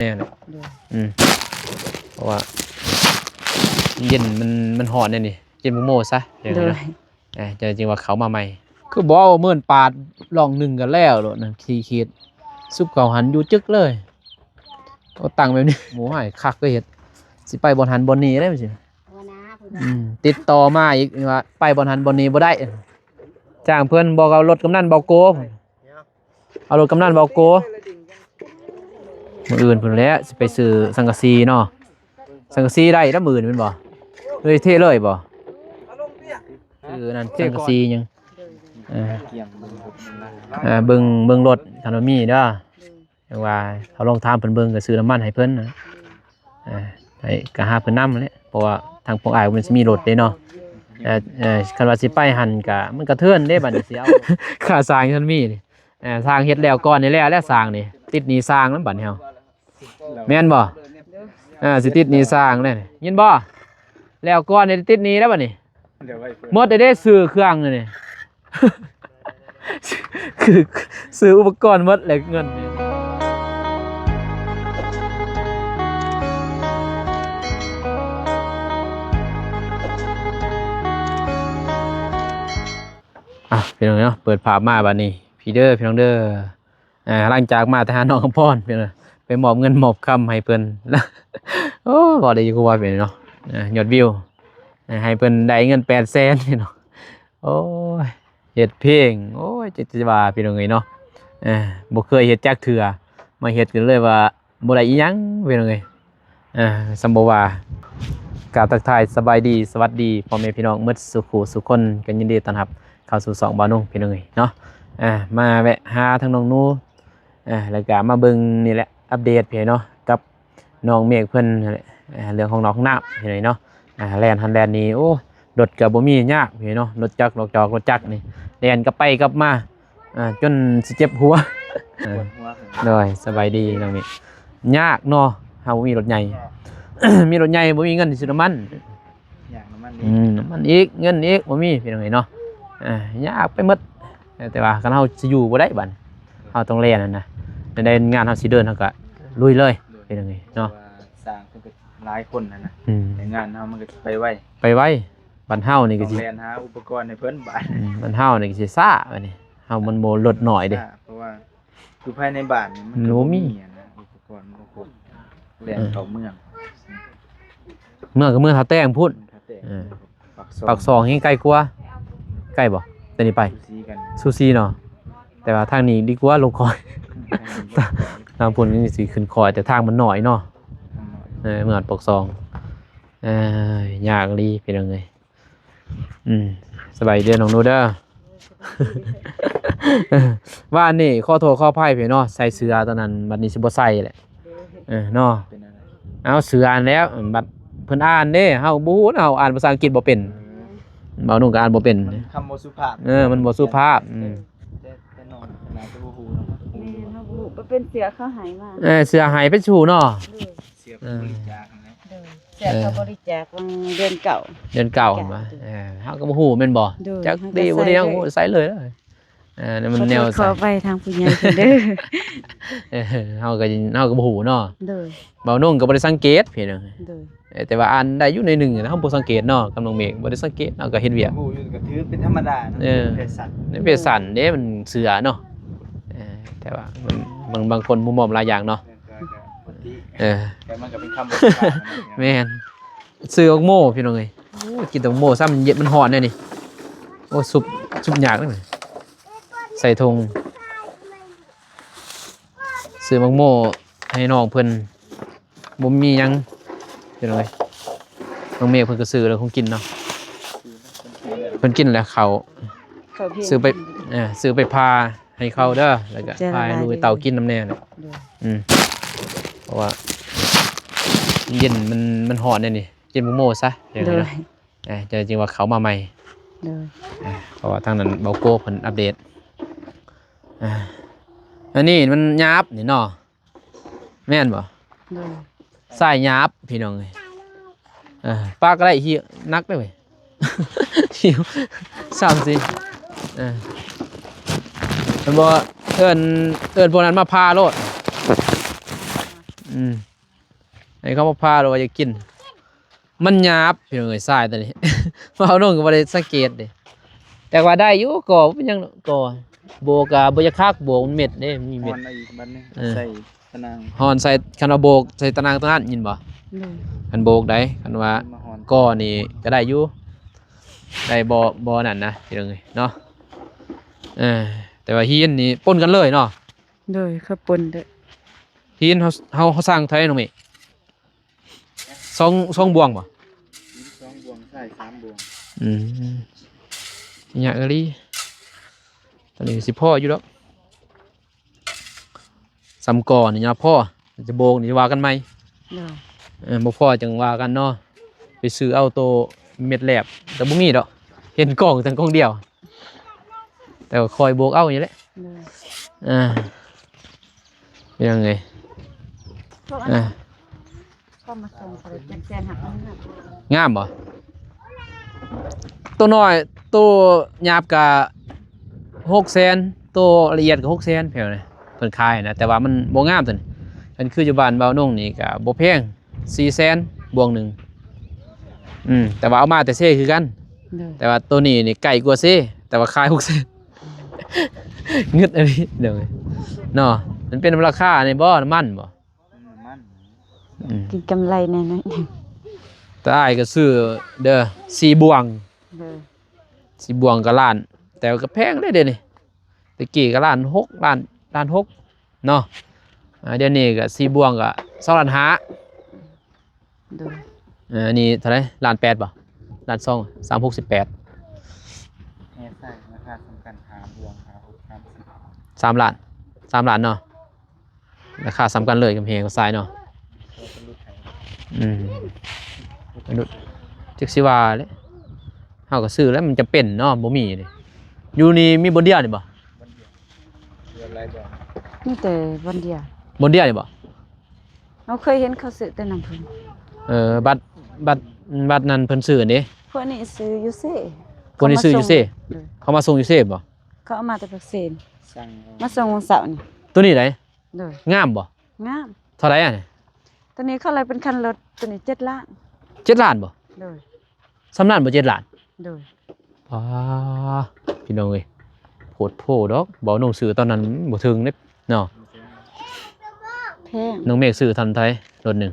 ແນ່ແຫຼະ ໂດຍ ອືມ ເພາະວ່າເຢັນ ມັນ ມັນຮ້ອນແນວນີ້ ກິນໝາກໂມຊະ ໂດຍ ຈັ່ງຊີ້ນະ ເອີ ຈັ່ງວ່າເຂົ້າມາໃໝ່ ຄືບໍ່ເອົາເມີນປາດລ່ອງໜຶ່ງກໍແລ້ວໂລດນະ ຂີ້ເຂດ ຊຸບເຂົ້າຫັ້ນຢູ່ຈຶກເລີຍ ເອົາຕັ້ງແບບນີ້ ໂອ້ຍ ຄັກເລີຍ ເຮັດ ຊິໄປບ່ອນຫັ້ນບ່ອນນີ້ໄດ້ມັນຊິ ອືມ ຕິດຕໍ່ມາອີກວ່າໄປບ່ອນຫັ້ນບ່ອນນີ້ບໍ່ໄດ້ ຈ້າງເພິ່ນ ບໍ່ກໍເອົາລົດກຳນັນເບົາໂກ ເອົາລົດກຳນັນເບົາໂກ ມື້ອື່ນພຸ້ນແຫຼະ ຊິໄປຊື້ສັງກະສີເນາະ ສັງກະສີໄດ້ລະມື້ອື່ນແມ່ນບໍ່ ເລີຍເທເລີຍບໍ່ ເອີ ນັ້ນ ສັງກະສີຫຍັງ ເອີ ເອີ ເບິ່ງ ເບິ່ງລົດ ຄັນວ່າມີເດີ ຈັ່ງວ່າເຮົາລອງຖາມເພິ່ນເບິ່ງ ກໍຊື້ນ້ຳມັນໃຫ້ເພິ່ນນະ ເອີ ໃຫ້ ກໍຫາເພິ່ນນຳແຫຼະ ເພາະວ່າທາງພວກອ້າຍມັນຊິມີລົດເດ້ເນາະ ເອີ ເອີ ຄັນວ່າຊິໄປຫັ້ນກໍ ມັນກະເທີນເດ້ ບັດນີ້ຊິເອົາ ຄ່າສ້າງເພິ່ນມີນີ້ ເອີ ສ້າງເຮັດແລ້ວກ່ອນນີ້ແຫຼະ ແລ້ວສ້າງນີ້ ຕິດໜີ້ຊ່າງນຳບັດນີ້ເຮົາ ແມ່ນບໍ່ ເອີ ຊິຕິດໜີ້ຊ່າງແລ້ວນີ້ ຍິນບໍ່ ແລ້ວກ່ອນນີ້ຕິດໜີ້ແລ້ວບັດນີ້ ໝົດແລ້ວເດ້ ຊື້ເຄື່ອງນີ້ ຄືຊື້ອຸປະກອນໝົດແລ້ວເງິນນີ້ ອ່ະ ພີ່ນ້ອງເນາະ ເປີດພາບມາບັດນີ້ ພີເດີ ພີ່ນ້ອງເດີ ອ່າ ຫຼັງຈາກມາແຕ່ຫານ້ອງຄຳພອນ ພີ່ນ້ອງ ໄປມອບເງິນມອບຄຳໃຫ້ເພິ່ນ ໂອ້ ເວົ້າໄດ້ຢູ່ ຄືວ່າເປັນເນາະ ອ່າ ຍອດວິວ ໃຫ້ເພິ່ນໄດ້ເງິນແປດແສນ ພີ່ນ້ອງ ໂອ້ຍ ເຮັດເພງ ໂອ້ຍ ຈັກຊິວ່າ ພີ່ນ້ອງເອີຍເນາະ ເອີ ບໍ່ເຄີຍເຮັດຈັກເທື່ອ ມາເຮັດກໍເລີຍວ່າ ບໍ່ໄດ້ອີ່ຫຍັງ ພີ່ນ້ອງເອີຍ ເອີ ສ່ຳບໍ່ວ່າ ກາບທັກທາຍສະບາຍດີ ສະຫວັດດີ ພໍ່ແມ່ພີ່ນ້ອງໝົດສູ່ຄູ່ສູ່ຄົນ ກໍຍິນດີຕ້ອນຮັບເຂົ້າສູ່ຊ່ອງບ່າວນຸ່ງ ພີ່ນ້ອງເອີຍເນາະ ເອີ ມາແວະຫາທາງນ້ອງໜູ ເອີ ແລ້ວກໍມາເບິ່ງນີ້ແຫຼະ ອັບເດດ ພີ່ນ້ອງເນາະ ກັບນ້ອງເມກເພິ່ນນັ້ນແຫຼະ ເອີ ເລື່ອງຂອງນ້ອງນ້ຳ ພີ່ນ້ອງເອີຍເນາະ ອ່າ ແລ່ນຫັ້ນແລ່ນນີ້ ໂອ້ ລົດກໍບໍ່ມີ ຍາກ ພີ່ນ້ອງເນາະ ລົດຈັກ ລົດຈອກ ລົດຈັກນີ້ ແລ່ນກັບໄປກັບມາ ອ່າ ຈົນຊິເຈັບຫົວ ເອີ ປວດຫົວ ໂດຍ ສະບາຍດີນ້ອງນີ້ ຍາກເນາະ ເຮົາບໍ່ມີລົດໃຫຍ່ ມີລົດໃຫຍ່ບໍ່ມີເງິນຊື້ນ້ຳມັນ ຍາກນ້ຳມັນອີກ ອືມ ນ້ຳມັນອີກ ເງິນອີກ ບໍ່ມີ ພີ່ນ້ອງເອີຍເນາະ ອ່າ ຍາກໄປໝົດ ແຕ່ວ່າຄັນເຮົາຊິຢູ່ບໍ່ໄດ້ບັດ ເຮົາຕ້ອງແລ່ນຫັ້ນນະ ໃນງານເຮົາຊິເດີນ ເຮົາກໍລຸຍເລີຍ ໂດຍ ພີ່ນ້ອງເອີຍເນາະ ວ່າຊ່າງເພິ່ນກໍຫຼາຍຄົນຫັ້ນນະ ອືມ ໃນງານເຮົາມັນກໍໄປໄວ ໄປໄວ ບ້ານເຮົານີ້ກໍຊິ ຕ້ອງແລ່ນຫາອຸປະກອນໃຫ້ເພິ່ນບາດ ອືມ ບ້ານເຮົານີ້ກໍຊິຊ້າ ບາດນີ້ເຮົາມັນບໍ່ລົດໜ້ອຍເດ້ ຊ້າ ເພາະວ່າຢູ່ພາຍໃນບ້ານນີ້ມັນກໍບໍ່ມີ ມັນບໍ່ມີຫັ້ນນະ ອຸປະກອນມັນບໍ່ຄົບ ແລ່ນເຂົ້າເມືອງ ເມືອງກໍເມືອງທ່າແຕງພຸ້ນ ທ່າແຕງ ເອີ ປາກຊ່ອງ ປາກຊ່ອງແຮ່ງໄກກວ່າ ໄກບໍ່ ແຕ່ນີ້ໄປ ສູສີກັນ ສູສີເນາະ ແຕ່ວ່າທາງນີ້ດີກວ່າລົງຄອຍ ທາງພຸ້ນນີ້ຊິຂຶ້ນຄອຍ ແຕ່ທາງມັນໜ້ອຍເນາະ ທາງໜ້ອຍ ເອີ ເມືອງປາກຊ່ອງ ເອີຍ ຍາກອີ່ຫຼີ ພີ່ນ້ອງເອີຍ ອືມ ສະບາຍດີເດີນ້ອງໜູເດີ ວານນີ້ຂໍໂທດຂໍອະໄພພີ່ນ້ອງ ໃສ່ເສື້ອຕອນນັ້ນ ບັດນີ້ຊິບໍ່ໃສ່ແຫຼະ ເອີ ເນາະ ເອົາເສື້ອຫັ້ນແຫຼະ ບັດເພິ່ນອ່ານເດ້ ເຮົາບໍ່ຮູ້ ເຮົາອ່ານພາສາອັງກິດບໍ່ເປັນ ເອີ ບ່າວນຸ່ງກໍອ່ານບໍ່ເປັນ ມັນຄຳບໍ່ສຸພາບ ເອີ ມັນບໍ່ສຸພາບ ອືມ ແຕ່ ແຕ່ນ້ອງໜ້າຈະບໍ່ຮູ້ເນາະ ແມ່ນ ເຮົາບໍ່ຮູ້ ມັນເປັນເສື້ອເຂົາໃຫ້ມາ ເອີ ເສື້ອໃຫ້ໄປສູ່ເນາະ ໂດຍ ເສື້ອເພິ່ນ ເອີ ບໍລິຈາກຫັ້ນແຫຼະ ໂດຍ ເສື້ອເຂົາ ເອີ ບໍລິຈາກວັງເດືອນເກົ້າ ເດືອນເກົ້າ ເອີ ເຮົາກໍບໍ່ຮູ້ແມ່ນບໍ່ ໂດຍ ຈັກດີບໍ່ດີ ເຮົາກໍໃສ່ເລີຍ ເອີ ນັ້ນມັນແນວ ຂໍໂທດຂໍອະໄພທາງຜູ້ໃຫຍ່ເພິ່ນເດີ ເອີ ເຮົາກໍ ເຮົາກໍບໍ່ຮູ້ເນາະ ໂດຍ ບ່າວນຸ່ງກໍບໍ່ໄດ້ສັງເກດພີ່ນ້ອງ ໂດຍ ເອີ ແຕ່ວ່າອ່ານໄດ້ຢູ່ໜ້ອຍໜຶ່ງ ເຮົາບໍ່ສັງເກດເນາະ ກັບນ້ອງເມກ ບໍ່ໄດ້ສັງເກດ ເຮົາກໍເຮັດວຽກ ຮູ້ຢູ່ກໍຖືເປັນທຳມະດາເນາະ ເອີ ເປັນແຟຊັນ ເປັນແຟຊັນເດ້ ມັນເສື້ອເນາະ ເອີ ແຕ່ວ່າມັນ ມັນບາງຄົນມຸມມອງຫຼາຍຢ່າງເນາະ ເອີ ເອີ ແຕ່ມັນກໍເປັນຄຳ ແມ່ນ ຊື້ບັກໂມພີ່ນ້ອງເອີຍ ໂອ້ ກິນແຕ່ບັກໂມຊ້ຳ ມັນເຢັນ ມັນຮ້ອນແນວນີ້ ໂອ້ ຊຸບ ຊຸບຍາກເດ້ ໃສ່ຖົງ ຊື້ບັກໂມໃຫ້ນ້ອງເພິ່ນ ບໍ່ມີຫຍັງ ພີ່ນ້ອງເອີຍ ນ້ອງເມກເພິ່ນກໍຊື້ແລ້ວຂອງກິນເນາະ ເພິ່ນກິນແລ້ວເຂົ້າ ເຂົ້າພຽງ ຊື້ໄປ ເອີ ຊື້ໄປຜ່າໃຫ້ເຂົາເດີ ແລ້ວກໍ ຂອບໃຈຫຼາຍໆ ຜ່າໃຫ້ລູກໃຫ້ເຕົ້າກິນນຳແດ່ ໂດຍ ອືມ ເພາະວ່າເຢັນ ມັນ ມັນຮ້ອນແນວນີ້ ກິນບັກໂມຊະ ໂດຍ ຈັ່ງຊີ້ນະ ເອີ ຈັ່ງວ່າເຂົ້າມາໃໝ່ ໂດຍ ເອີ ເພາະວ່າທາງນັ້ນເບົາໂກເພິ່ນອັບເດດ ເອີ ອັນນີ້ມັນຫຍາບນີ້ເນາະ ແມ່ນບໍ່? ໂດຍ ສາຍຫຍາບພີ່ນ້ອງເອີຍ ເອີ ປາກກໍໄດ້ ຫິ້ວໜັກເດ້ເວີຍ ຫິ້ວ ສາມສີ່ ເອີ ແມ່ນບໍ່? ເອີ້ນ ເອີ້ນພວກນັ້ນມາຜ່າໂລດ ອືມ ໃຫ້ເຂົາມາພາ ຫຼືວ່າຢາກກິນ ມັນຫຍາບ ພີ່ນ້ອງເອີຍ ຊາຍຕົວນີ້ ເວົ້ານ້ອງກໍບໍ່ໄດ້ສັງເກດເດ້ ແຕ່ວ່າໄດ້ຢູ່ ກໍບໍ່ເປັນຫຍັງດອກ ກໍໂບກກໍບໍ່ຢາກຄັກ ໂບກມັນເມັດເດ້ ມີເມັດ ຮ້ອນເອົາອີກບັດນີ້ ເອີ ໃສ່ຕະໜ່າງ ຮ້ອນໃສ່ ຄັນວ່າໂບກໃສ່ຕະໜ່າງຕົງນັ້ນ ຍິນບໍ່? ໂດຍ ຄັນໂບກໄດ໋ ຄັນວ່າ ມາຮ້ອນ ກໍນີ້ກໍໄດ້ຢູ່ ໄດ້ບໍ່ ບໍ່ນັ້ນນະ ພີ່ນ້ອງເອີຍເນາະ ເອີ ແຕ່ວ່າຫີນນີ້ປົນກັນເລີຍເນາະ ໂດຍ ເຂົາປົນເດີ ຫີນເຮົາ ເຮົາ ເຮົາສ້າງເທົ່າໃດນ້ອງເມກ? ສອງ ສອງບ່ວງບໍ່? ຫີນສອງບ່ວງ ຊາຍສາມບ່ວງ ອືມ ຍາກອີ່ຫຼີ ຕອນນີ້ຊິພໍຢູ່ດອກ ສ່ຳກໍນີ້ຍາກພໍ ຈະໂບກນີ້ວ່າກັນໃໝ່ ໂດຍ ເອີ ບໍ່ພໍຈັ່ງວ່າກັນເນາະ ໄປຊື້ເອົາໂຕເມັດແຫຼບ ແຕ່ບໍ່ມີດອກ ເຫັນກອງແຕ່ກອງດຽວ ແຕ່ວ່າຄອຍໂບກເອົານີ້ແຫຼະ ໂດຍ ອ່າ ເປັນຫຍັງເອີຍ ພວກອັນ ອ່າ ເຂົາມາສົ່ງເທົ່າໃດ ເຈັດແສນ ຫາງາມ ງາມບໍ່? ໂຕນ້ອຍ ໂຕຫຍາບກະຫົກແສນ ໂຕລະອຽດກະຫົກແສນ ແຖວນີ້ເພິ່ນຂາຍນະ ແຕ່ວ່າມັນບໍ່ງາມຕົວນີ້ ຄັນຄືຢູ່ບ້ານບ່າວນົງນີ້ກະບໍ່ແພງ ສີ່ແສນບວກໜຶ່ງ ອືມ ແຕ່ວ່າເອົາມາແຕ່ເຊຄືກັນ ໂດຍ ແຕ່ວ່າໂຕນີ້ນີ້ໃກ້ກວ່າເຊ ແຕ່ວ່າຂາຍຫົກແສນ ງຶດອີ່ຫຼີ ໂດຍ ເນາະ ມັນເປັນນຳລາຄານີ້ບໍ່ ນ້ຳມັນບໍ່? ອືມ ກິນກຳໄລແດ່ໜ້ອຍໜຶ່ງ ແຕ່ອ້າຍກໍຊື້ເດີ ສີ່ບ່ວງ ເອີ ສີ່ບ່ວງກໍລ້ານ ແຕ່ວ່າກໍແພງເດ້ດຽວນີ້ ແຕ່ກີ້ກໍລ້ານຫົກ ລ້ານ ລ້ານຫົກເນາະ ອ່າ ດຽວນີ້ກໍສີ່ບ່ວງກໍສອງລ້ານຫ້າ ໂດຍ ເອີ ອັນນີ້ເທົ່າໃດ ລ້ານແປດບໍ່? ລ້ານສອງ ສາມຫົກສິບແປດ ແຮ່ຊາຍ ລາຄາສ່ຳກັນ ຫ້າບ່ວງ ຫ້າຫົກ ສາມສິບ ສາມລ້ານ ສາມລ້ານເນາະ ລາຄາສ່ຳກັນເລີຍກັບແຮ່ກັບຊາຍເນາະ ອືມ ມະນຸດ ຈັກຊິວ່າແຫຼະ ເຮົາກໍຊື້ແລ້ວ ມັນຈຳເປັນເນາະ ບໍ່ມີເດ້ ຢູ່ນີ້ມີບ່ອນດຽວນີ້ບໍ່? ມີແຕ່ບ່ອນດຽວ ບ່ອນດຽວນີ້ບໍ່? ເຮົາເຄີຍເຫັນເຂົາຊື້ແຕ່ນຳເພິ່ນ ເອີ ບັດ ບັດ ບັດນັ້ນເພິ່ນຊື້ເດ້ ພວກນີ້ຊື້ຢູ່ເຊ ພວກນີ້ຊື້ຢູ່ເຊ ເຂົາມາສົ່ງຢູ່ເຊບໍ່? ເຂົາເອົາມາແຕ່ປາກເຊ ມາສົ່ງມື້ເຊົ້ານີ້ ໂຕນີ້ໃດ? ໂດຍ ງາມບໍ່? ງາມ ເທົ່າໃດອັນນີ້? ໂຕນີ້ເຂົາໄລ່ເປັນຄັນລົດ ໂຕນີ້ເຈັດລ້ານ ເຈັດລ້ານບໍ່? ໂດຍ ສ່ຳນັ້ນບໍ່ ເຈັດລ້ານ ໂດຍ ປ້າ ພີ່ນ້ອງເອີຍ ໂພດໂພດອກ ເວົ້ານ້ອງຊື້ຕອນນັ້ນບໍ່ເຖິງເດ້ເນາະ ແພງ ນ້ອງເມກຊື້ເທົ່າໃດລົດໜຶ່ງ?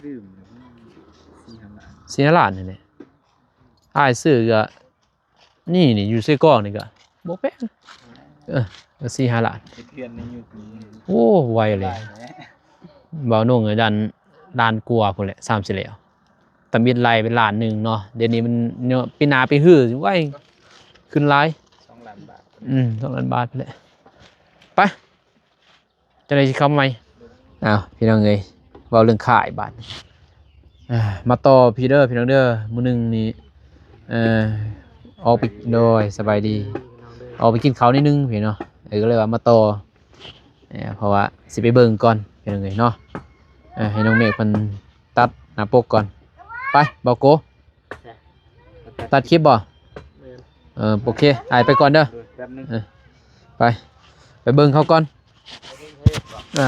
ລືມ ສີ່ຫ້າລ້ານ ສີ່ຫ້າລ້ານນີ້ແຫຼະ ອ້າຍຊື້ກໍ ນີ້ ນີ້ຢູ່ເຊກອງນີ້ກໍບໍ່ແພງ ເອີ ສີ່ຫ້າລ້ານ ເຮັດເຮືອນໃນຍຸກນີ້ ໂອ້ ໄວເລີຍ ຫຼາຍແຫຼະ ເວົ້າໜຸ່ງອາຈານ ລ້ານກວ່າພຸ້ນແຫຼະ ສ່ຳຊິແລ້ວ ຕຳອິດໄລ່ໄປລ້ານໜຶ່ງເນາະ ດຽວນີ້ມັນເນາະ ປີໜ້າໄປຮືໄວ ຂຶ້ນຫຼາຍ ສອງລ້ານບາດ ອືມ ສອງລ້ານບາດພຸ້ນແຫຼະ ໄປ ຈັ່ງໃດຊິເຂົ້າມາໃໝ່ ອ້າວ ພີ່ນ້ອງເອີຍ ເວົ້າເລື່ອງຂາຍບາດນີ້ ອ່າ ມາຕໍ່ພີ້ເດີ ພີ່ນ້ອງເດີ ມື້ໜຶ່ງນີ້ ເອີ ອອກໄປ ໂດຍ ສະບາຍດີ ອອກໄປກິນເຂົ້າໜ້ອຍໜຶ່ງພີ້ເນາະ ເອີ ກໍເລີຍວ່າມາຕໍ່ ເອີ ເພາະວ່າຊິໄປເບິ່ງກ່ອນ ພີ່ນ້ອງເອີຍເນາະ ເອີ ໃຫ້ນ້ອງເມກເພິ່ນຕັດໜ້າປົກກ່ອນ ໄປ ບ່າວໂກ ຕັດຄລິບບໍ່? ແມ່ນ ເອີ ໂອເຄ ອ້າຍໄປກ່ອນເດີ ໂດຍ ແປັບໜຶ່ງ ເອີ ໄປ ໄປເບິ່ງເຂົາກ່ອນ ອ່າ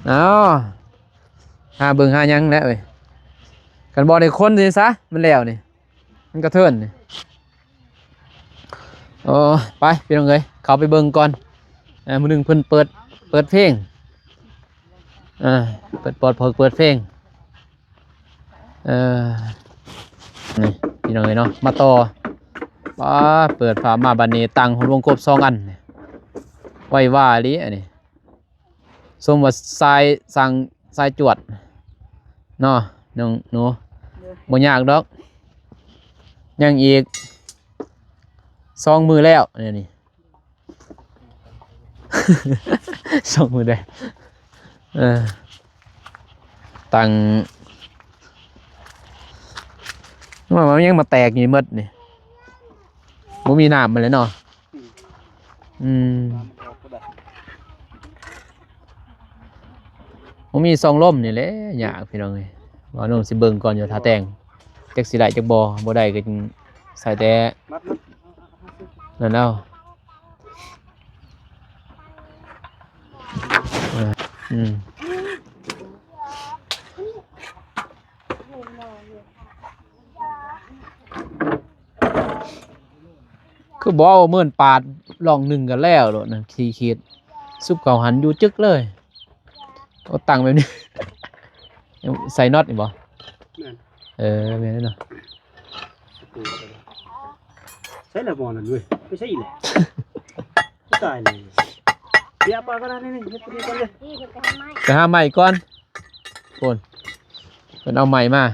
ເອົາ ຫາເບິ່ງຫາຫຍັງແຫຼະເວີຍ ຄັນບໍ່ໄດ້ຄົນຊິຊະ ມັນແລ້ວນີ້ ມັນກະເທີນນີ້ ໂອ້ ໄປ ພີ່ນ້ອງເອີຍ ເຂົ້າໄປເບິ່ງກ່ອນ ເອີ ມື້ໜຶ່ງເພິ່ນເປີດ ເປີດເພງ ເອີ ເປີດ ເປີດ ເປີດເພງ ເອີ ນີ້ ພີ່ນ້ອງເອີຍເນາະ ມາຕໍ່ ປ້າ ເປີດຝາມາບາດນີ້ ຕັ້ງຫົວວົງກົບສອງອັນ ໄວວາອີ່ຫຼີອັນນີ້ ສົມວ່າສາຍ ສ້າງສາຍຈວດເນາະ ນ້ອງໜູ ໂດຍ ບໍ່ຍາກດອກ ຍັງອີກສອງມື້ແລ້ວ ອັນນີ້ ສອງມື້ແລ້ວ ເອີ ຕັ້ງ ວ່າມັນຍັງມາແຕກນີ້ໝົດນີ້ ບໍ່ມີນ້ຳມັນແຫຼະເນາະ ອືມ ບໍ່ມີຊ່ອງລົມນີ້ແຫຼະຍາກ ພີ່ນ້ອງເອີຍ ວ່ານ້ອງຊິເບິ່ງກ່ອນຢູ່ ຖ້າແຕ່ງ ຈັກຊິໄດ້ຈັກບໍ່ ບໍ່ໄດ້ກໍໃສ່ແຕ່ນັ້ນເອົາ ເອີ ອືມ ກໍບໍ່ເອົາເມີນປາດ ລ່ອງໜຶ່ງກໍແລ້ວໂລດນະ ຂີ້ເຂດ ຊຸບເຂົ້າຫັ້ນຢູ່ຈຶກເລີຍ. ເອົາຕັ້ງແບບນີ້ ໃສ່ນັອດນີ້ບໍ່? ແມ່ນ ເອີ ແມ່ນເນາະ. ໃສ່ລະໝໍ້ນັ້ນເວີຍ ໄປໃສ່ອີກແລ້ວ ຕາຍເລີຍ. ເດຍປາກໍໄດ້ນີ້ ເຮັດຕົວນີ້ກ່ອນເລີຍ ໄປຫາໄມ້ ໄປຫາໄມ້ກ່ອນ. ໂອ້ນ ເພິ່ນເອົາໄມ້ມາ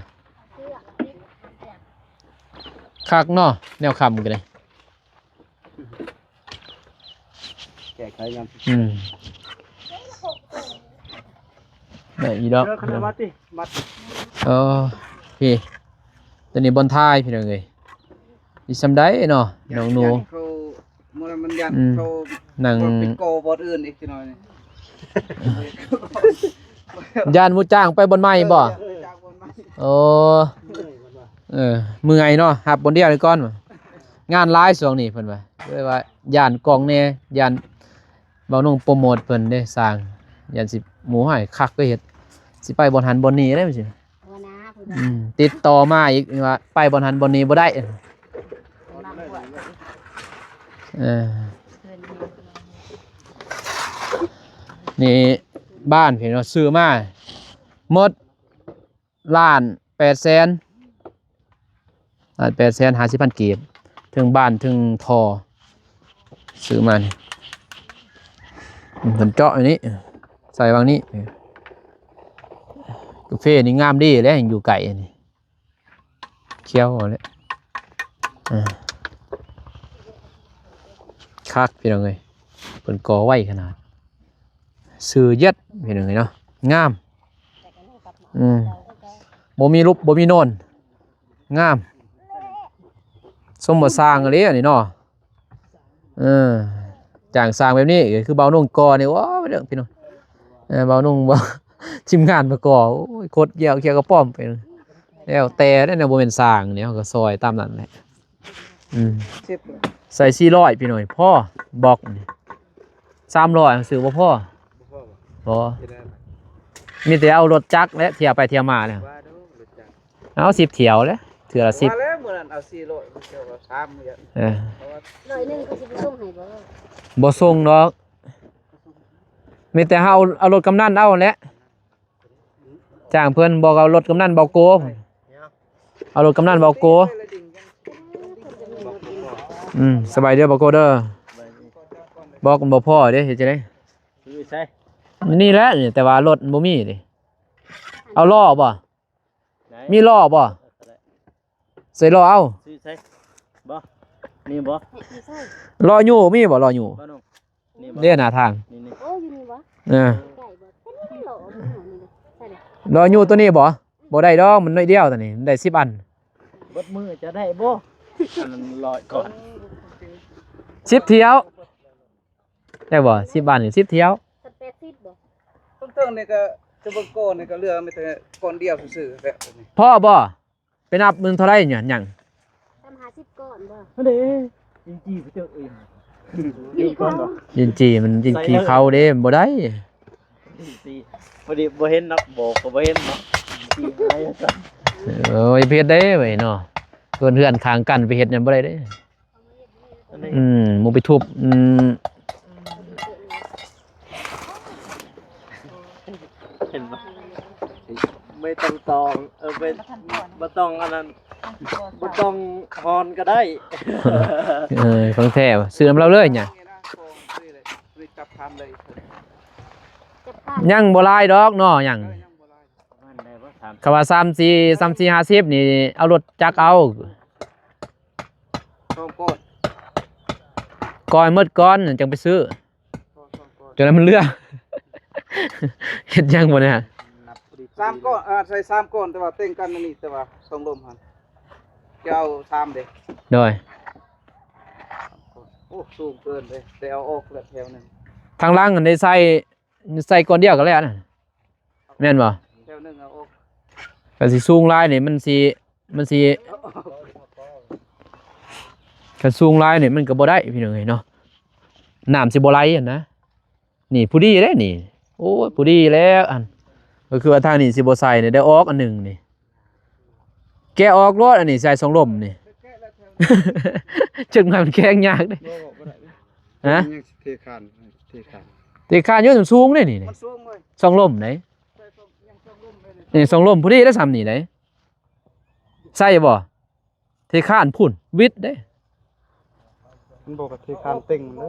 ຄັກເນາະ ແນວຄ່ຳກໍໄດ້ ແກ້ໄຂຍາມ ອືມ ໄດ້ອີດອກ ເອີ ຄັນວ່າຕິ ມັດ ເອີ ພີ່ ຕົວນີ້ບ່ອນຖ່າຍ ພີ່ນ້ອງເອີຍ ຢູ່ຊ່ຳໃດເນາະ ນ້ອງໜູ ຢ້ານເຂົາ ມັນຢ້ານ ອືມ ເຂົາ ນັ່ງ ໄປກໍ່ບ່ອນອື່ນອີກຈັກໜ້ອຍນີ້ ຢ້ານໝູຈ້າງໄປບ່ອນໃໝ່ບໍ່? ເອີ ຢ້ານໝູຈ້າງບ່ອນໃໝ່ ໂອ້ ເມື່ອຍເນາະ ເອີ ເມື່ອຍເນາະ ຮັບບ່ອນດຽວນີ້ກ່ອນ ງານຫຼາຍຊ່ວງນີ້ເພິ່ນວ່າ ເລີຍວ່າຢ້ານກ້ອງແດ່ ຢ້ານບ່າວນົງໂປຣໂມດເພິ່ນເດ້ ສ້າງ ຢ້ານຊິໝູໃຫ້ຄັກໄປເຮັດ ຊິໄປບ່ອນຫັ້ນບ່ອນນີ້ເດ້ ມັນຊິ ຫົວໜ້າຜູ້ໃດ ອືມ ຕິດຕໍ່ມາອີກວ່າໄປບ່ອນຫັ້ນບ່ອນນີ້ບໍ່ໄດ້ ເອີ ນີ້ບ້ານພີ່ນ້ອງ ຊື້ມາໝົດລ້ານແປດແສນ ລ້ານແປດແສນຫ້າສິບພັນກີບ ເທິງບ້ານເທິງທໍ່ ຊື້ມານີ້ ເພິ່ນເຈາະອັນນີ້ ໃສ່ຫວ່າງນີ້ ກາເຟນີ້ງາມດີແຫຼະ ຢູ່ໃກ້ນີ້ ຂຽວເອົາແຫຼະ ອ່າ ຄັກພີ່ນ້ອງເອີຍ ເພິ່ນກໍ່ໄວຂະໜາດ ຊື່ເຢັດ ພີ່ນ້ອງເອີຍເນາະ ງາມ ອືມ ບໍ່ມີຫຼຸບບໍ່ມີໂນນ ງາມ ສົມບໍ່ສ້າງອີ່ຫຼີອັນນີ້ເນາະ. ເອີ ຈ້າງສ້າງແບບນີ້ ຄືບ່າວນົງກໍ່ນີ້ ໂອ້ຍ ເບິ່ງພີ່ນ້ອງ ເອີ ບ່າວນົງ ບໍ່ ທີມງານມາກໍ່ ໂອ້ຍ ຄົດກ່ຽວ ກ່ຽວກະປ້ອມໄປ ແລ້ວແຕ່ແຫຼະເນາະ ບໍ່ແມ່ນສ້າງນີ້ ເຮົາກໍຊ່ອຍຕາມນັ້ນແຫຼະ ອືມ ໃສ່ສີ່ຮ້ອຍພີ່ນ້ອງ ພໍ ບລັອກນີ້ ສາມຮ້ອຍ ຊື້ບໍ່ພໍ ບໍ່ພໍບໍ່? ບໍ່ ເປັນຫຍັງ ມີແຕ່ເອົາລົດຈັກແຫຼະ ທ່ຽວໄປທ່ຽວມາແລ້ວ ວ່າດູລົດຈັກ ເອົາສິບຖ້ຽວແຫຼະ ເທື່ອລະສິບ ວ່າແລ້ວມື້ນັ້ນເອົາສີ່ຮ້ອຍ ເຈົ້າວ່າສາມມື້ ເອີ ຮ້ອຍໜຶ່ງເຂົາຊິໄປສົ່ງໃຫ້ບໍ່? ບໍ່ສົ່ງດອກ ມີແຕ່ເຮົາເອົາ ເອົາລົດກຳນັນເອົາແຫຼະ ຈ້າງເພິ່ນ ບອກເອົາລົດກຳນັນເບົາໂກ ເອົາລົດກຳນັນເບົາໂກ ອືມ ສະບາຍເດີເບົາໂກເດີ ບລັອກມັນບໍ່ພໍເດ້ ເຮັດຈັ່ງໃດ? ຢູ່ໃສ? ນີ້ແຫຼະ ແຕ່ວ່າລົດມັນບໍ່ມີເດ້ ເອົາລໍ້ບໍ່? ໄດ້ ມີລໍ້ບໍ່? ເອີ ກໍໄດ້ ໃສ່ລໍ້ເອົາ ຊື້ໃສ? ບໍ່ ນີ້ບໍ່? ລໍ້ຍູ້ມີບໍ່? ລໍ້ຍູ້ ບໍ່ນ້ອງ ນີ້ບໍ່? ເດ້ໜ້າທາງ ນີ້ໆ ໂອ້ ຢູ່ນີ້ບໍ່? ເອີ ໄດ້ບໍ່? ຕົວນີ້ມັນຫຼໍ່ຢູ່ນີ້ ໃສ່ເດ້ ລໍ້ຍູ້ຕົວນີ້ບໍ່? ບໍ່ໄດ້ດອກ ມັນໜ້ອຍດຽວຕົວນີ້ ມັນໄດ້ສິບອັນ ເບິດມື້ຈະໄດ້ບໍ່? ອັນນັ້ນຮ້ອຍກ່ອນ ສິບຖ້ຽວ ໄດ້ບໍ່? ສິບອັນນີ້ສິບຖ້ຽວ ແປດສິບບໍ່? ເທິງໆນີ້ກໍ ຈະເບິ່ງກ້ອນນີ້ກໍເຫຼືອມີແຕ່ກ້ອນດຽວຊື່ໆແຫຼະ ພໍບໍ່? ໄປນັບເບິ່ງເທົ່າໃດຫຍັງ ສາມຫ້າສິບກ້ອນບໍ່? ຫັ້ນເດ້ ຈີນຈີໄປເຈີເອງ ຈີນຈີມັນຈີນຈີເຂົາເດ້ ມັນບໍ່ໄດ້ ຈີນຈີ ພໍດີບໍ່ເຫັນເນາະ ບອກກໍບໍ່ເຫັນເນາະ ຈີນຈີຫາຍ ໂອ້ຍ ເຮັດໄດ້ເວີຍເນາະ ເຮືອນ ເຮືອນຂ້າງກັນໄປເຮັດຫຍັງບໍ່ໄດ້ເດ້. ອັນນີ້ ອືມ ໝູ່ໄປທຸບ ອືມ ເຫັນບໍ່? ບໍ່ຕ້ອງຕອງ ເອີ ບໍ່ ບໍ່ຕ້ອງອັນນັ້ນ ບໍ່ຕ້ອງຮອນກໍໄດ້ ເອີ ຂອງແທ້ ຊື້ນຳລາວເລີຍຫຍັງ ຈັບທານເລີຍ ຍັງບໍ່ຫຼາຍດອກເນາະ ຍັງ ເອີ ຍັງບໍ່ຫຼາຍ ປະມານໃດວະ? ສາມ ຄຳວ່າສາມສີ່ ສາມສີ່ຫ້າສິບນີ້ ເອົາລົດຈັກເອົາ ສອງກ້ອນ ກ່ອຍໝົດກ່ອນຈັ່ງໄປຊື້ ສອງກ້ອນ ຈົນໃຫ້ມັນເຫຼືອ ເຮັດຫຍັງບໍ່ນີ້? ສາມກ້ອນ ເອີ ໃສ່ສາມກ້ອນ ແຕ່ວ່າເຕັງກັນອັນນີ້ ແຕ່ວ່າສອງລົມຫັ້ນ ຈະເອົາສາມເດ້ ໂດຍ ໂອ້ ສູງເກີນເດ້ ແຕ່ເອົາອອກແລ້ວແຖວໜຶ່ງ ທາງຫຼັງຫັ້ນໄດ້ໃສ່ ໃສ່ກ້ອນດຽວກໍແລ້ວນະ ແມ່ນບໍ່? ແຖວໜຶ່ງເອົາອອກ ຄັນຊິສູງຫຼາຍນີ້ມັນຊິ ມັນຊິ ຄັນສູງຫຼາຍນີ້ມັນກໍບໍ່ໄດ້ພີ່ນ້ອງເອີຍເນາະ ນ້ຳຊິບໍ່ໄຫຼຫັ້ນນະ ນີ້ພໍດີເດ້ນີ້ ໂອ້ຍ ພໍດີແລ້ວ ອັນ ກໍຄືວ່າທາງນີ້ຊິບໍ່ໃສ່ນີ້ ໄດ້ອອກອັນໜຶ່ງນີ້ ແກະອອກໂລດ ອັນນີ້ໃສ່ສອງລົມນີ້ ເຊິ່ງມັນແຂງຍາກເດ້. ບໍ່ ບໍ່ໄດ້. ຮະ? ຍັງຊິເທຄານ ເທຄານ ເທຄານຢູ່ ມັນສູງເດ້ນີ້. ມັນສູງເວີຍ ຊ່ອງລົມເດ້. ນີ້ຊ່ອງລົມພໍດີແລ້ວ ສ່ຳນີ້ເດ້. ໃສ່ບໍ່? ເທຄານພຸ້ນ ວິດເດ້. ມັນບໍ່ກະເທຄານເຕັງເດ້.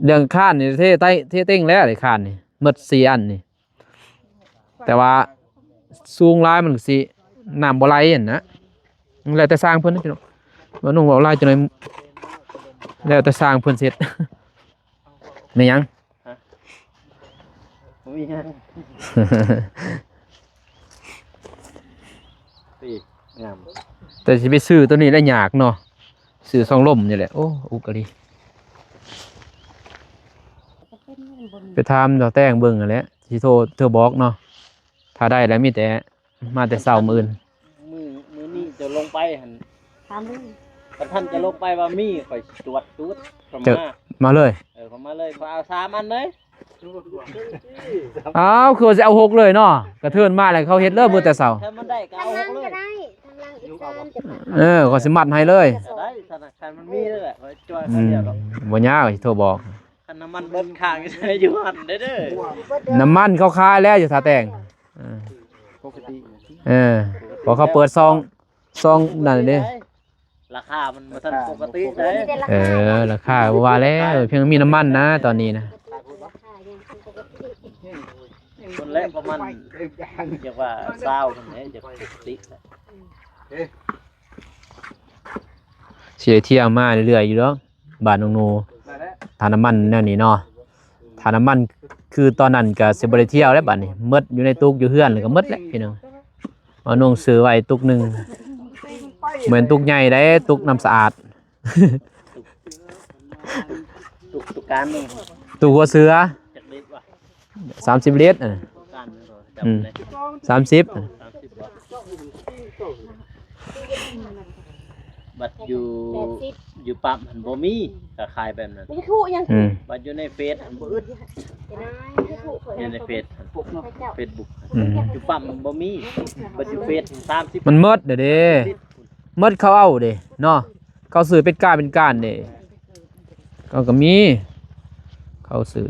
ເລື່ອງຄານນີ້ເທໄຕ້ ເທເຕັງແລ້ວ ເດ້ຄານນີ້ ໝົດສີ່ອັນນີ້. ແຕ່ວ່າສູງຫຼາຍມັນກະຊິ ນ້ຳບໍ່ໄຫຼຫັ້ນນະ. ແລ້ວແຕ່ຊ່າງເພິ່ນເດ້ພີ່ນ້ອງ. ວ່າໜຸ່ງເວົ້າຫຼາຍຈັກໜ້ອຍ ແລ້ວແຕ່ຊ່າງເພິ່ນເຮັດ. ແມ່ນຫຍັງ? ຮະ? ບໍ່ມີຫຍັງ. ນີ້ ງາມ. ແຕ່ຊິໄປຊື້ໂຕນີ້ລະຍາກເນາະ. ຊື້ຊ່ອງລົມນີ້ແຫຼະ. ໂອ້ ອຸກອີ່ຫຼີ. ໄປຖາມເຈົ້າແຕງເບິ່ງຫັ້ນແຫຼະ. ຊິໂທ ໂທບອກເນາະ. ຖ້າໄດ້ແລ້ວມີແຕ່ ມາແຕ່ເຊົ້າມື້ອື່ນ. ມື້ ມື້ນີ້ຈະລົງໄປຫັ້ນ ຖາມເລີຍ. ຄັນທ່ານຈະລົງໄປວ່າມີ ຂ້ອຍຊິຕວດຕູດເຂົ້າມາ. ເຈົ້າມາເລີຍ. ເອີ ເຂົ້າມາເລີຍ. ຂ້ອຍເອົາສາມອັນເລີຍ. ອ້າວ ຄືວ່າຊິເອົາຫົກເລີຍເນາະ. ກະເທີນມາແລ້ວເຂົາເຮັດເລີຍມື້ແຕ່ເຊົ້າ. ຖ້າມັນໄດ້ກະເອົາຫົກເລີຍ. ທາງຫຼັງຈະໄດ້ ທາງຫຼັງອີກສາມຈະໄປ. ເອີ ຂ້ອຍຊິມັດໃຫ້ເລີຍ. ໄດ້ ຖ້າ ຄັນມັນມີເລີຍແຫຼະ ຂ້ອຍຈ່ອຍ ອືມ ເຂົາດຽວດອກ. ບໍ່ຍາກ ຊິໂທບອກ. ຄັນນ້ຳມັນເບິດຄ້າງຢູ່ຫັ້ນເດີ້. ນ້ຳມັນເຂົາຂາຍແລ້ວຢູ່ທ່າແຕງ. ເອີ ປົກກະຕິ. ເອີ ເພາະເຂົາເປີດຊ່ອງ ຊ່ອງນັ້ນເດ້. ລາຄາມັນບໍ່ທັນປົກກະຕິເດ້. ເອີ ລາຄາບໍ່ວ່າແລ້ວ ພຽງມີນ້ຳມັນນະຕອນນີ້ນະ. ຄົນແລະປະມານ ຢາກວ່າຊາວພຸ້ນແຫຼະ ຢາກປົກກະຕິ. ຊິໄດ້ທ່ຽວມາເລື້ອຍໆຢູ່ດອກ ບ້ານນ້ອງໂນ. ຖ້ານ້ຳມັນແນວນີ້ເນາະ ຖ້ານ້ຳມັນຄືຕອນນັ້ນກະຊິບໍ່ໄດ້ທ່ຽວແລ້ວບາດນີ້. ໝົດຢູ່ໃນຕຸກຢູ່ເຮືອນແລ້ວກະໝົດແຫຼະພີ່ນ້ອງ. ເອົານົງຊື້ໄວ້ຕຸກໜຶ່ງ. ບໍ່ແມ່ນຕຸກໃຫຍ່ເດ້ ຕຸກນ້ຳສະອາດ. ຕຸກ ຕຸກການໜຶ່ງ ຕຸກຫົວເສືອ. ຈັກລິດວະ? ສາມສິບລິດ. ເອີ ການໜຶ່ງ ອືມ ສາມສິບ. ສາມສິບບໍ່? ບັດຢູ່ ແປດສິບ ຢູ່ປ້ຳຫັ້ນບໍ່ມີ ກະຂາຍແບບນັ້ນ. ອືມ ບັດຢູ່ໃນເຟສຫັ້ນບໍ່ອຶດ. ຢູ່ໃນເຟສ ເຟສບຸກ ອືມ ຢູ່ປ້ຳມັນບໍ່ມີ. ບັດຢູ່ເຟສສາມສິບ ມັນໝົດແລ້ວເດ້ ໝົດເຂົາເອົາເດ້ເນາະ. ເຂົາຊື້ເປັນການເປັນການເດ້ ເຂົາກະມີ ເຂົາຊື້.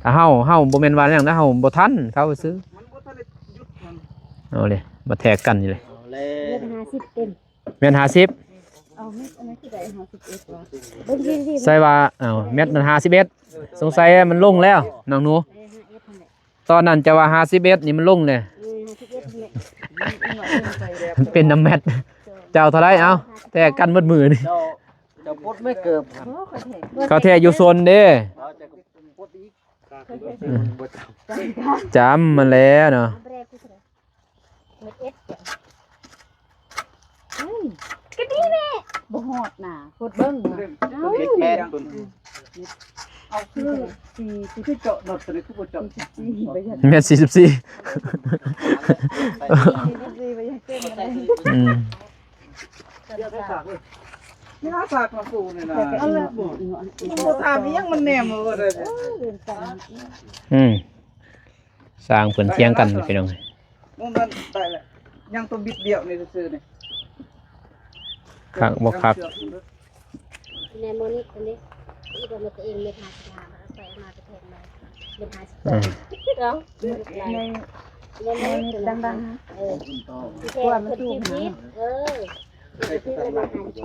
ຖ້າເຮົາ ເຮົາບໍ່ແມ່ນວ່າຫຍັງນະ ເຮົາບໍ່ທັນເຂົາຊື້. ມັນບໍ່ທັນໄດ້ຢຸດມັນ. ເອົາເລີຍ ມາແທກກັນນີ້ເລີຍ. ເອົາແລ້ວ ເມັດຫ້າສິບເຕັມ. ເມັດຫ້າສິບ. ເອົາ ເມັດອັນນັ້ນຄືໄດ້ຫ້າສິບເອັດວະ? ເບິ່ງດີໆ. ໃສ່ວ່າ ເອົາ ເມັດນັ້ນຫ້າສິບເອັດ ສົງໄສມັນລົງແລ້ວນ້ອງໜູ. ເອີ ຫ້າສິບເອັດຫັ້ນແຫຼະ. ຕອນນັ້ນຈະວ່າຫ້າສິບເອັດນີ້ມັນລົງແລ້ວ. ເອີ ຫ້າສິບເອັດຫັ້ນແຫຼະ. ມັນເປັນນຳແມັດ. ເຈົ້າເທົ່າໃດ? ເອົາ ແທກກັນໝົດມື້ນີ້. ເຈົ້າ ເຈົ້າປົດແມ່ເກີບ. ໂອ້ ຂ້ອຍແທກ ເຂົາແທກຢູ່ຊົນເດ້. ເຂົາຈະປົດອີກ. ອືມ ຈຳມາແລ້ວເນາະ. ເມັດເອັດ. ເອີຍ ກະດີແຫຼະ ບໍ່ຮອດນະ. ກົດເບິ່ງ ເອົາ ເມັດແປດພຸ້ນ. ເອົາຄື ສີ່ ສີ່ ຄືເຈາະນັອດຕົວນີ້ຄືບໍ່ເຈາະ. ສີ່ສິບສີ່ ບໍ່ຢາກ ເມັດສີ່ສິບສີ່. ສີ່ສິບສີ່ ບໍ່ຢາກເກັບມັນເລີຍ. ອືມ ດຽວໄປຝາກເລີຍ. ນີ້ລະຝາກມາປູນີ້ນະ. ເອົາລະ ບໍ່ຖາມອີ່ຫຍັງ ມັນແນມເອົາເລີຍ. ເອີ ເດີນຕາມ. ອືມ ສ້າງເພິ່ນຖຽງກັນພີ່ນ້ອງ. ມຸມນັ້ນໄດ້ແລ້ວ ຍັງຕົວບິດດຽວນີ້ຊື່ໆນີ້. ຄັກບໍ່ຄັກ? ແນມໂມນິດອັນນີ້ ອີກວ່າແມ່ນຕົວເອງເມັດຫ້າສິບຫ້າ ເອົາໄປເອົາມາໄປແທນມາເມັດຫ້າສິບ. ອືມ ເອົາ ໃນ ໃນໂມນິດດັງໆ. ເອີ ທີ່ແທ້ເພິ່ນຊິຜິດ. ເອີ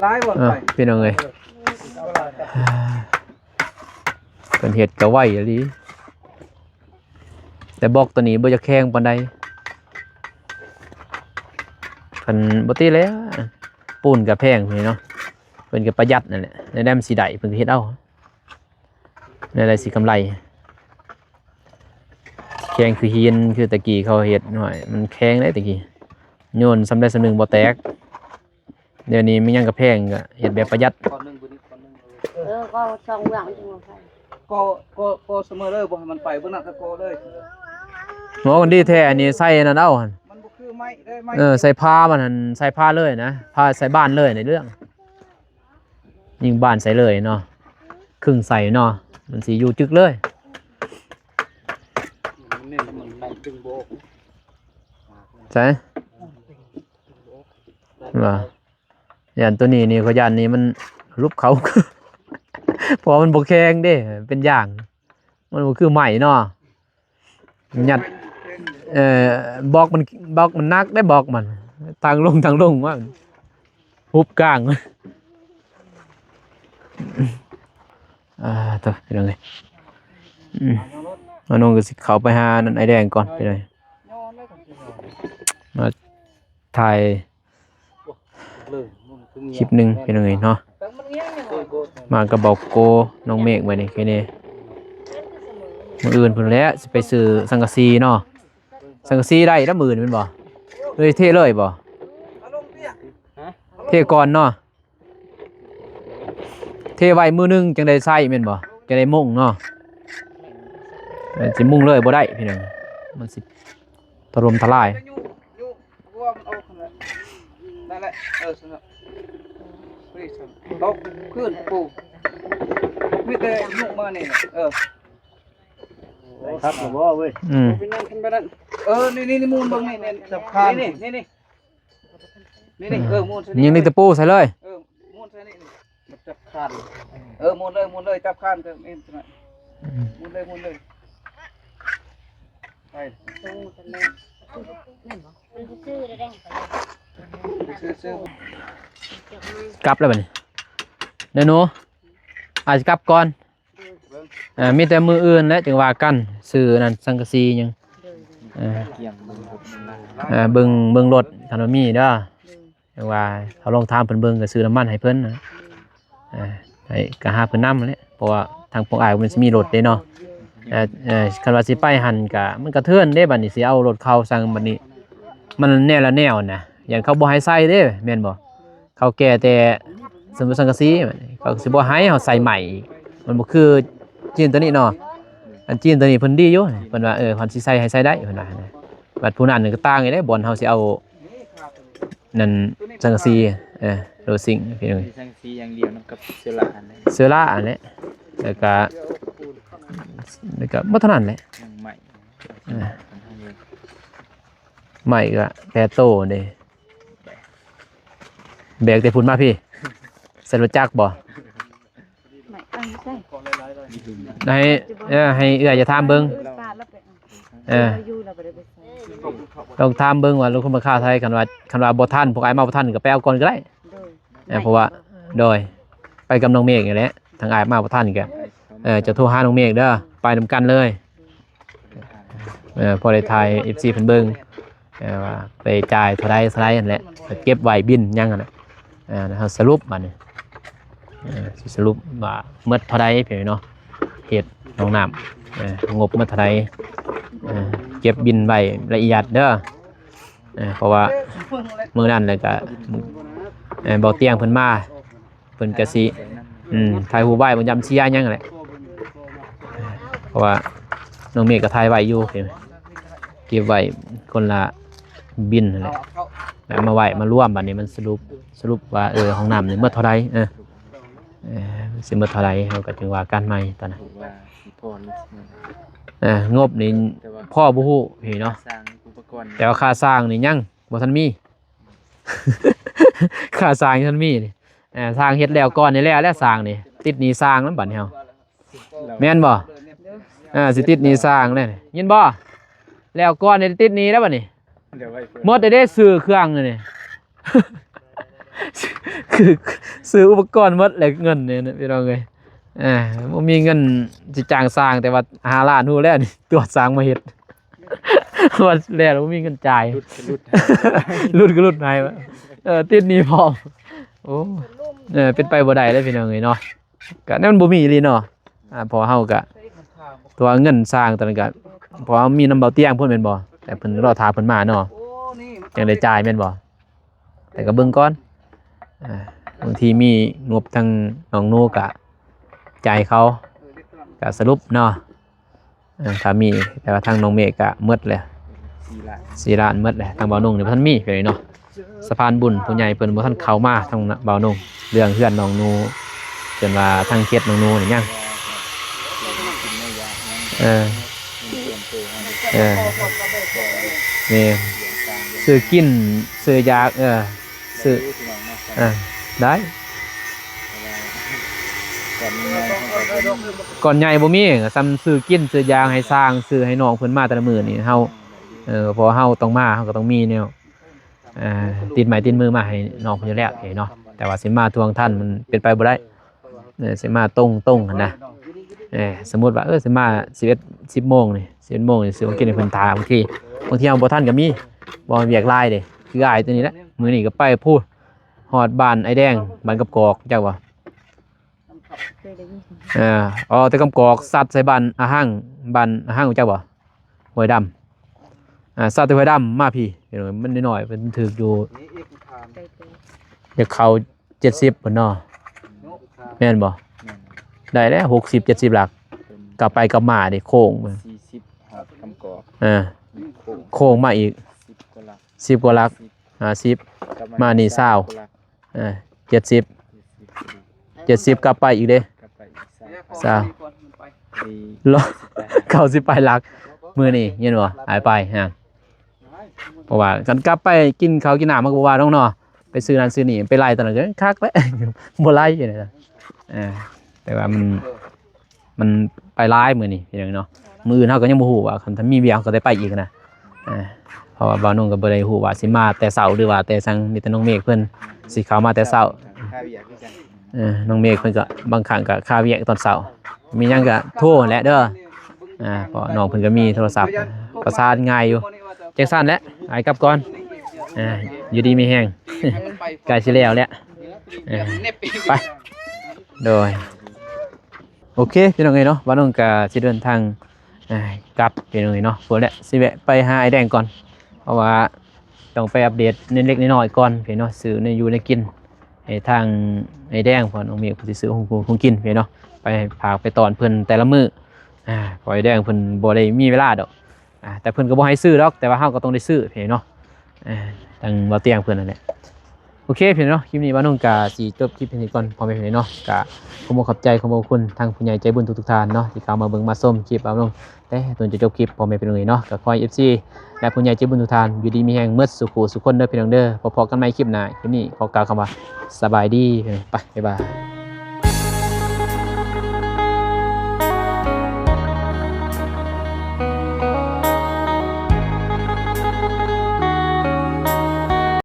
ຫຼາຍບໍ່? ເອີ ພີ່ນ້ອງເອີຍ ເພິ່ນເຮັດກະໄວອີ່ຫຼີ. ແຕ່ບລັອກໂຕນີ້ບໍ່ຢາກແຂງປານໃດ. ຄັນ ບໍ່ຕິແລ້ວ ປູນກະແພງເນາະ. ເພິ່ນກະປະຢັດນັ້ນແຫຼະ ແນວໃດມັນຊິໄດ້ ເພິ່ນກະເຮັດເອົາ ແນວໃດຊິກຳໄລ. ແຂງຄືຫີນ ຄືຕະກີ້ເຂົາເຮັດ ໂອ້ຍ ມັນແຂງເດ້ຕະກີ້ ໂຍນສ່ຳໃດສ່ຳໜຶ່ງບໍ່ແຕກ. ດຽວນີ້ມີຫຍັງກະແພງ ກະເຮັດແບບປະຢັດ. ເອີ ກໍສອງຫວ່າງມັນຈຶ່ງບໍ່ໄປ. ກໍ ກໍ ກໍສະເໝີເລີຍ ບໍ່ໃຫ້ມັນໄປເບິ່ງນັ້ນ ກໍເລີຍ. ໂອ້ ມັນດີແທ້ ອັນນີ້ໃສ່ອັນນັ້ນເອົາຫັ້ນ. ມັນບໍ່ຄືໄມ້ເດ້ ໄມ້. ເອີ ໃສ່ພາມັນຫັ້ນ ໃສ່ພາເລີຍນະ ພາໃສ່ບານເລີຍໃນເລື່ອງ. ຍິງບານໃສ່ເລີຍເນາະ ຄຶ່ງໃສ່ເນາະ ມັນຊິຢູ່ຈຶກເລີຍ. ໃສ່ ວ່າ ຢ້ານໂຕນີ້ນີ້ ຂ້ອຍຢ້ານນີ້ມັນຫຼຸບເຂົ້າ ເພາະວ່າມັນບໍ່ແຂງເດ້ ເປັນຢາງ ມັນບໍ່ຄືໄມ້ເນາະ ຍັດ ເອີ ບລັອກມັນ ບລັອກມັນໜັກເດ້ ບລັອກມັນ ທາງລົງ ທາງລົງວ່າ ຮຸບກາງ ອ່າ ໂທ້ ພີ່ນ້ອງເອີຍ ອືມ ມານອງກໍຊິເຂົ້າໄປຫານັ້ນ ອ້າຍແດງກ່ອນ ພີ່ນ້ອງ ມາຖ່າຍຄລິບໜຶ່ງ ພີ່ນ້ອງເອີຍເນາະ ມາກັບເບົາໂກ ນ້ອງເມກ ມື້ນີ້ ຄືນີ້ ມື້ອື່ນພຸ້ນແຫຼະ ຊິໄປຊື້ສັງກະສີເນາະ ສັງກະສີໄດ້ລະມື້ອື່ນແມ່ນບໍ່ ເລີຍເທເລີຍບໍ່ ເທກ່ອນເນາະ ເທໄວ້ມື້ໜຶ່ງຈັ່ງໄດ້ໃຊ້ແມ່ນບໍ່ ຈັ່ງໄດ້ມຸງເນາະ ເອີ ຊິມຸງເລີຍບໍ່ໄດ້ພີ່ນ້ອງ ມັນຊິຖະຫຼົ່ມທະລາຍ ຢູ່ ຢູ່ ວ່າມັນອອກຫັ້ນແຫຼະ ນັ້ນແຫຼະ ເອີ ຊັ້ນນະ ນີ້ຊັ້ນ ຕອກພື້ນປູ ມີແຕ່ຍຸກມານີ້ ເອີ ຄັກແລ້ວບໍ່ເວີຍ ອືມ ເປັນຫຍັງຂຶ້ນໄປນັ້ນ ເອີ ນີ້ ນີ້ ນີ້ ໝູນເບິ່ງນີ້ ນີ້ ຈັບຄານ ນີ້ ນີ້ ນີ້ ນີ້ ນີ້ ເອີ ໝູນໃສ່ນີ້ ຍິງນີ້ຕະປູໃສ່ເລີຍ ເອີ ໝູນໃສ່ນີ້ ຈັບຄານ ເອີ ໝູນເລີຍ ໝູນເລີຍ ຈັບຄານເຕີມເອງ ອືມ ໝູນເລີຍ ໝູນເລີຍ ໄປ ຊື້ໆ ໄດ້ ໄປຊື້ໆ ກັບແລ້ວບັດນີ້ ເດີໜູ ອາດຈະກັບກ່ອນ ເອີ ມີແຕ່ມື້ອື່ນແຫຼະຈຶ່ງວ່າກັນ ຊື້ນັ້ນ ສັງກະສີຫຍັງ ເອີ ເອີ ເບິ່ງ ເບິ່ງລົດ ຄັນວ່າມີເດີ ຈັ່ງວ່າເຮົາລອງຖາມເພິ່ນເບິ່ງ ກໍຊື້ນ້ຳມັນໃຫ້ເພິ່ນນະ ເອີ ໃຫ້ ກໍຫາເພິ່ນນຳແຫຼະ ເພາະວ່າທາງພວກອ້າຍມັນຊິມີລົດເດ້ເນາະ ເອີ ເອີ ຄັນວ່າຊິໄປຫັ້ນກໍ ມັນກະເທີນເດ້ ບັດນີ້ຊິເອົາລົດເຂົາຊັ້ນ ບັດນີ້ມັນແນວລະແນວນະ ຢ້ານເຂົາບໍ່ໃຫ້ໃສ່ເດ້ ແມ່ນບໍ່ ເຂົາແກ່ແຕ່ ສົມມຸດສັງກະສີ ເຂົາກໍຊິບໍ່ໃຫ້ເຮົາໃສ່ໃໝ່ອີກ ມັນບໍ່ຄືຈີນຕົວນີ້ເນາະ ອັນຈີນຕົວນີ້ເພິ່ນດີຢູ່ ເພິ່ນວ່າ ເອີ ເພິ່ນຊິໃສ່ໃຫ້ໃສ່ໄດ້ ເພິ່ນວ່າ ບັດຜູ້ນັ້ນກໍຕ່າງອີກເດ້ ບ່ອນເຮົາຊິເອົາ ນັ້ນ ສັງກະສີ ເອີ ໂລຊິງ ພີ່ນ້ອງ ສັງກະສີຢ່າງດຽວນຳກັບເຊື້ອລາຫັ້ນແຫຼະ ເຊື້ອລາຫັ້ນແຫຼະ ແລ້ວກະ ແລ້ວກະບໍ່ເທົ່ານັ້ນແຫຼະ ຍັງໃໝ່ ເອີ ໃໝ່ກະແຕ່ໂຕເດ້ ແບກແຕ່ພຸ້ນມາພີ້ ໃສ່ລົດຈັກບໍ່? ໃຫ້ ເອີ ໃຫ້ເອື້ອຍຈະຖາມເບິ່ງ ເອີ ລອງຖາມເບິ່ງວ່າລົດຄຸນມາຄ່າເທົ່າໃດ ຄັນວ່າ ຄັນວ່າບໍ່ທັນ ພວກອ້າຍມາບໍ່ທັນກໍໄປເອົາກ່ອນກໍໄດ້ ເອີ ເພາະວ່າ ໂດຍ ໄປກັບນ້ອງເມກນີ້ແຫຼະ ທາງອ້າຍມາບໍ່ທັນກໍ ເອີ ຈະໂທຫານ້ອງເມກເດີ ໄປນຳກັນເລີຍ ເອີ ພໍໄດ້ຖ່າຍໃຫ້ເອັຟຊີເພິ່ນເບິ່ງ ເອີ ວ່າໄປຈ່າຍເທົ່າໃດເທົ່າໃດຫັ້ນແຫຼະ ເກັບໄວ້ບິນຫຍັງຫັ້ນນະ ເອີ ເຮົາສະຫຼຸບບາດນີ້ ເອີ ຊິສະຫຼຸບວ່າໝົດເທົ່າໃດພີ່ນ້ອງເນາະ ເຮັດຫ້ອງນ້ຳ ເອີ ງົບໝົດເທົ່າໃດ ເອີ ເກັບບິນໄວ້ລະອຽດເດີ ເອີ ເພາະວ່າມື້ນັ້ນແລ້ວກະ ເອີ ເບົາຕຽງເພິ່ນມາ ເພິ່ນກະຊິ ອືມ ຖ່າຍຮູບໄວ້ ບໍ່ຢາກເສຍຫຍັງແຫຼະ ເພາະວ່ານ້ອງເມກກໍຖ່າຍໄວ້ຢູ່ ເກັບໄວ້ຄົນລະບິນຫັ້ນແຫຼະ ແລ້ວມາໄວ້ມາລວມ ບາດນີ້ມັນສະຫຼຸບ ສະຫຼຸບວ່າ ເອີ ຫ້ອງນ້ຳນີ້ໝົດເທົ່າໃດ ເອີ ເອີ ຊິໝົດເທົ່າໃດ ເຮົາກໍຈຶ່ງວ່າກັນໃໝ່ຕອນນັ້ນ ເອີ ງົບນີ້ພໍບໍ່ຮູ້ເນາະ ແຕ່ວ່າຄ່າສ້າງນີ້ຍັງບໍ່ທັນມີ ຄ່າສ້າງຍັງບໍ່ທັນມີ ເອີ ສ້າງເຮັດແລ້ວກ່ອນນີ້ແຫຼະ ແລ້ວສ້າງນີ້ ຕິດໜີ້ສ້າງນຳບັດນີ້ເຮົາ ແມ່ນບໍ່? ເອີ ຊິຕິດໜີ້ສ້າງແລ້ວນີ້ ຍິນບໍ່? ແລ້ວກ່ອນນີ້ຕິດໜີ້ແລ້ວບັດນີ້ ໝົດແລ້ວເດ້ ຊື້ເຄື່ອງນີ້ ຊື້ອຸປະກອນໝົດແລ້ວ ເງິນນີ້ພີ່ນ້ອງເອີຍ ເອີ ບໍ່ມີເງິນຊິຈ້າງຊ່າງ ແຕ່ວ່າຫ້າລ້ານຮູ້ແລ້ວນີ້ ຕົວະຊ່າງມາເຮັດ ວ່າແລ້ວບໍ່ມີເງິນຈ່າຍ ຫຼຸດກໍຫຼຸດ ຫຼຸດກໍຫຼຸດໃຫ້ ເອີ ຕິດໜີ້ພ້ອມ ໂອ້ ເອີ ເປັນໄປບໍ່ໄດ້ເລີຍພີ່ນ້ອງເອີຍເນາະ ກະແນວມັນບໍ່ມີອີ່ຫຼີເນາະ ອາ ເພາະເຮົາກະ ຕົວເງິນສ້າງຕອນນັ້ນກະ ເພາະເຮົາມີນຳເບົາຕຽງພຸ້ນແມ່ນບໍ່ ແຕ່ເພິ່ນລໍຖ້າເພິ່ນມາເນາະ ຈັ່ງໄດ້ຈ່າຍແມ່ນບໍ່ ແຕ່ກໍເບິ່ງກ່ອນ ອາ ບາງທີມີງົບທາງນ້ອງໜູກະຈ່າຍເຂົາ ກະສະຫຼຸບເນາະ ເອີ ຖ້າມີ ແຕ່ວ່າທາງນ້ອງເມກກະໝົດແລ້ວ ສີ່ລ້ານ ສີ່ລ້ານໝົດແລ້ວ ທາງບ່າວນົງນີ້ບໍ່ທັນມີເທື່ອເນາະ ສະພານບຸນຜູ້ໃຫຍ່ເພິ່ນບໍ່ທັນເຂົ້າມາ ທາງບ່າວນົງ ເລື່ອງເຮືອນນ້ອງໜູ ເພິ່ນວ່າທາງເຂດນ້ອງໜູນີ້ຍັງ ເອີ ເອີ ແມ່ນ ຊື້ກິນ ຊື້ຢາກ ເອີ ຊື້ ເອີ ໄດ້ ແຕ່ວ່າກ່ອນໃຫຍ່ເຮົາກໍບໍ່ມີ ກ່ອນໃຫຍ່ບໍ່ມີ ກໍສ່ຳຊື້ກິນຊື້ຢາໃຫ້ຊ້າງ ຊື້ໃຫ້ນ້ອງເພິ່ນມາແຕ່ລະມື້ນີ້ ເຮົາ ເອີ ເພາະເຮົາຕ້ອງມາ ເຮົາກໍຕ້ອງມີແນວ ອ່າ ຕິດໄມ້ຕິດມືມາໃຫ້ນ້ອງເພິ່ນຢູ່ແລ້ວເນາະ ແຕ່ວ່າຊິມາທວງທັນມັນເປັນໄປບໍ່ໄດ້ ເອີ ຊິມາຕົງໆຫັ້ນນະ ເອີ ສົມມຸດວ່າ ເອີ ຊິມາສິບເອັດ ສິບໂມງນີ້ ສິບເອັດໂມງນີ້ ຊື້ຂອງກິນໃຫ້ເພິ່ນຖ້າ ບາງທີ ບາງທີເຮົາບໍ່ທັນກໍມີ ບໍ່ວຽກຫຼາຍເດ້ ຄືອ້າຍຕົວນີ້ແຫຼະ ມື້ນີ້ກໍໄປພຸ້ນ ຮອດບ້ານອ້າຍແດງ ບ້ານກຳກອກ ຮູ້ຈັກບໍ່? ເຄີຍໄດ້ຍິນ ເອີ ອໍ ແຕ່ກຳກອກ ສັດໃສ່ບ້ານອາຫັງ ບ້ານອາຫັງ ຮູ້ຈັກບໍ່? ຫ້ວຍດຳ ອ່າ ສັດແຕ່ຫ້ວຍດຳມາພີ້ ພີ່ນ້ອງ ມັນນ້ອຍໆ ເພິ່ນຖືກຢູ່ ໃກ້ໆ ຢາກເຂົ້າເຈັດສິບພຸ້ນເນາະ ແມ່ນບໍ່? ແມ່ນ ໄດ້ແລ້ວ ຫົກສິບ ເຈັດສິບຫຼັກ ເປັນ ກັບໄປກັບມາເດ້ ໂຄ້ງ ສີ່ສິບ ຮອດກຳກອກ ເອີ ໂຄ້ງ ໂຄ້ງມາອີກ ສິບກວ່າຫຼັກ ສິບກວ່າຫຼັກ ສິບ ຫ້າສິບ ກັບມາ ມານີ້ ຊາວ ສິບກວ່າຫຼັກ ເອີ ເຈັດສິບ ເຈັດສິບ ເຈັດສິບ ກັບໄປອີກເດ້ ກັບໄປອີກ ຊາວ ຊາວ ເກົ້າສິບປາຍຫຼັກ ມື້ນີ້ ເຫັນບໍ່? ຫາຍໄປ ຮະ ເພາະວ່າຄັນກັບໄປກິນເຂົ້າກິນນ້ຳ ມັນກໍບໍ່ວ່າດອກເນາະ ໄປຊື້ນັ້ນຊື້ນີ້ ໄປໄລ່ຕອນນັ້ນກໍຄັກແຫຼະ ບໍ່ໄລ່ຢູ່ນີ້ນະ ເອີ ແຕ່ວ່າມັນ ມັນໄປຫຼາຍມື້ນີ້ ພີ່ນ້ອງເນາະ ມື້ອື່ນເຮົາກໍຍັງບໍ່ຮູ້ວ່າ ຄັນຖ້າມີວຽກເຮົາກໍໄດ້ໄປອີກນະ ເອີ ເພາະວ່າບ່າວນົງກໍບໍ່ໄດ້ຮູ້ວ່າຊິມາແຕ່ເຊົ້າ ຫຼືວ່າແຕ່ສັງ ມີແຕ່ນ້ອງເມກເພິ່ນຊິເຂົ້າມາແຕ່ເຊົ້າ ຄາວຽກຄືກັນ ເອີ ນ້ອງເມກເພິ່ນກໍບາງຄັ້ງກໍຄາວຽກຕອນເຊົ້າ ມີຫຍັງກໍໂທຫັ້ນແຫຼະເດີ ອ່າ ເພາະນ້ອງເພິ່ນກໍມີໂທລະສັບ ປະສານງ່າຍຢູ່ ຈັ່ງຊັ້ນແຫຼະ ອ້າຍກັບກ່ອນ ອ່າ ຢູ່ດີມີແຮງ ໃກ້ຊິແລ້ວແລ້ວ ເອີ ໄປ ໂດຍ ໂອເຄ ພີ່ນ້ອງເອີຍເນາະ ບ່າວນົງກໍຊິເດີນທາງ ອ່າ ກັບ ພີ່ນ້ອງເອີຍເນາະ ພຸ້ນແຫຼະ ຊິແວະໄປຫາອ້າຍແດງກ່ອນ ເພາະວ່າຕ້ອງໄປອັບເດດເລັກໆນ້ອຍໆກ່ອນ ພີ່ນ້ອງເນາະ ຊື້ແນວຢູ່ແນວກິນໃຫ້ທາງອ້າຍແດງ ເພາະນ້ອງເມກເພິ່ນຊິຊື້ຂອງ ຂອງກິນ ພີ່ນ້ອງເນາະ ໄປຝາກໄປຕ້ອນເພິ່ນແຕ່ລະມື້ ອ່າ ເພາະອ້າຍແດງເພິ່ນບໍ່ໄດ້ມີເວລາດອກ ອ່າ ແຕ່ເພິ່ນກໍບໍ່ໃຫ້ຊື້ດອກ ແຕ່ວ່າເຮົາກໍຕ້ອງໄດ້ຊື້ ພີ່ນ້ອງເນາະ ອ່າ ທາງບ່າວຕຽງເພິ່ນນັ້ນແຫຼະ ໂອເຄ ພີ່ນ້ອງເນາະ ຄລິບນີ້ບ່າວນົງກະຊິຈົບຄລິບພຽງນີ້ກ່ອນ ພໍ່ແມ່ພີ່ນ້ອງເນາະ ກະຂໍຂອບໃຈ ຂອບພະຄຸນທາງຜູ້ໃຫຍ່ໃຈບຸນທຸກໆທ່ານເນາະ ທີ່ເຂົ້າມາເບິ່ງມາຊົມຄລິບບ່າວນົງ ແຕ່ຕົ້ນຈົນຈົບຄລິບ ພໍ່ແມ່ພີ່ນ້ອງເອີຍເນາະ ກະຂໍໃຫ້ ເອັຟຊີ ແລະ ຜູ້ໃຫຍ່ໃຈບຸນທຸກທ່ານ ຢູ່ດີມີແຮງໝົດສູ່ຄູ່ສູ່ຄົນເດີພີ່ນ້ອງເດີ ພໍ້ກັນໃໝ່ຄລິບໜ້າ ຄລິບນີ້ຂໍກ່າວຄຳວ່າ ສະບາຍດີ ໄປ ບາຍບາຍ.